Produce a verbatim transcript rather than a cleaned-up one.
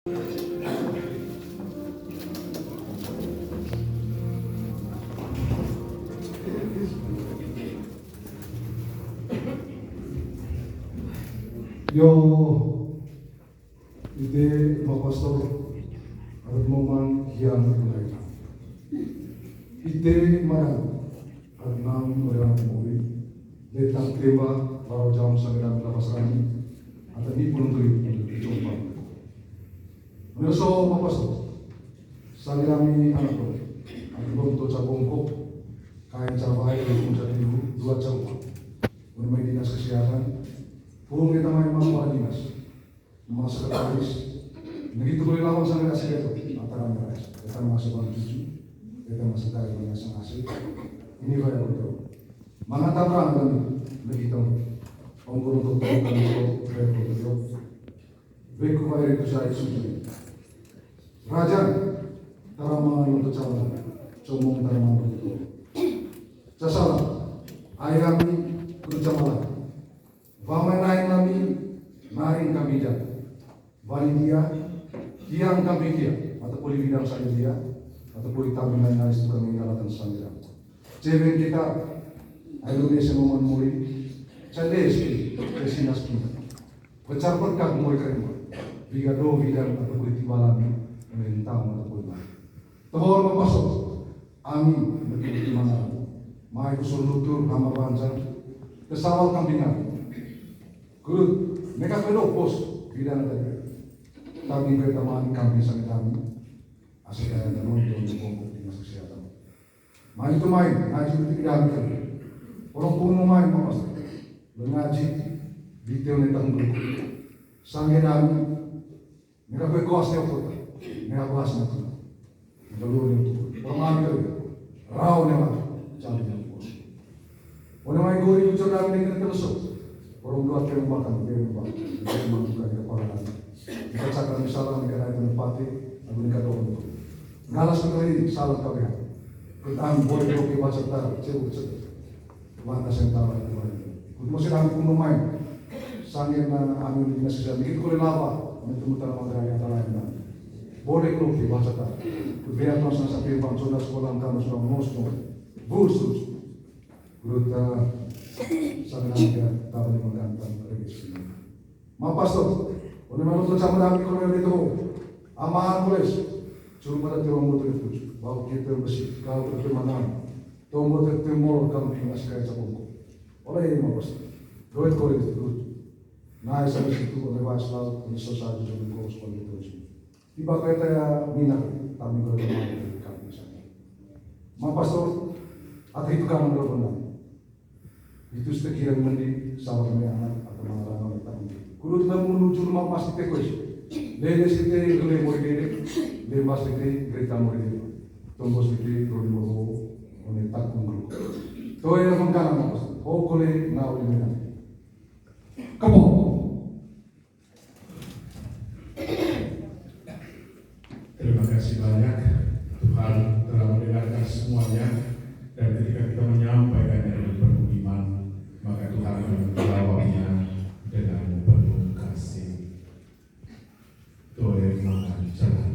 Yo, ite ma pastor, adat moman hian mulai. Ite madan, adat nam madan mori. Letak temba, baru jam sangedam lapas rani. Adat ni pun tuli, dicoba. Menurut so, ma pastor. Sangedam ni anak ko. Adat bom to cabong ko. Kain cabai, hukum satu, dua cabong. Menurut dinas kesehatan. Purung kita main mampu dinas. Masa sekretaris, begitu boleh lawan sama nasi itu, antara mereka, kita masuk bang tujuh, kita masuk dari bang nasi nasi, ini banyak betul. Mana tabrang kami, begitu, ongkol untuk kami, beku bayar itu saya sudah. Raja, taramangan untuk calon, comong taramangan untuk. Casalah, ayami, kudu camalah. Wamai naing nami, naing kami dia. Wani dia, tiang kami dia. Atau poli bidang saya dia. Atau poli tabi naing naing suka mengalatan saya. Cewek kita, ayo desa moman mori. Cales ki, kesinas ki. Pecar perkak mori karima. Biga do bidang atau poli tibalan. Mentang atau poli. Tebor mapasok. Ami, meki-meki mangaran. Mai kusur lutur, hama banjar. Kesawal kampingan. Kurut, meka pedo pos, bidang tadi. Kami ke taman, kami sangat kami. Asik kaya dalam, dalam kelompok dinas kesehatan. Mai itu mai, ngaji itu tidak ambil. Orang pun mau main, apa sih? Mengaji, di teori tentang berikut. Sangat kami. Nggak berkuasa ya, Pak. Nggak kuasa ya, Pak. Nggak lu nih, Pak. Orang ambil, rau nih, Pak. Jangan nih, Pak. Orang main gori, ucap dari negeri terus. Orang dua kali makan, dia lupa. Dia memang bukan kepala. Kita cakap misalnya, negara itu nepati, aku ini kata orang itu. Ngalas sekali, salah kau ya. Kita boleh, oke, baca tar, cewek, cewek. Lantas yang tahu itu lagi. Kudu masih dalam kuno main. Sangin na anu di dinas kesehatan. Dikit kule laba. Ini temu tanah madraya yang lain. Boleh kalau di baca tak. Biar tuan sang sapi bang sudah sekolah kamu sudah ngomong semua. Bus terus. Guru ta sana dia tak boleh menggantang lagi sini. Ma pastor, oleh malu tu sama dengan kalau dia tu. Aman boleh. Cuma ada tiwang motor itu. Bau kita besi. Kalau kita mana? Tombo tete molo kami askara cabongko. Oleh ma pastor. Doit kore itu. Nah, sampai situ oleh Waislaw, oleh sosai juga mengko sekolah itu. Tiba kereta ya minat, kami kalau kami kami sana. Ma pastor, atau itu kamu kalau benar. Itu setekiran mandi, sawar ni anak, atau mangarang oleh tamu. Kudu kita menuju rumah pasti tekois. Lele site, lele mori lele, lembas site, kereta mori lele. Tombos site, roli moro, one takung guru. Toe mengkana mokos, hokole na oli menang. Kebo. Terima kasih banyak. Tuhan telah mendengarkan semuanya. Dan ketika kita menyampaikannya dengan penuh iman, maka Tuhan akan menjawabnya dengan penuh kasih. Toe mangan jalan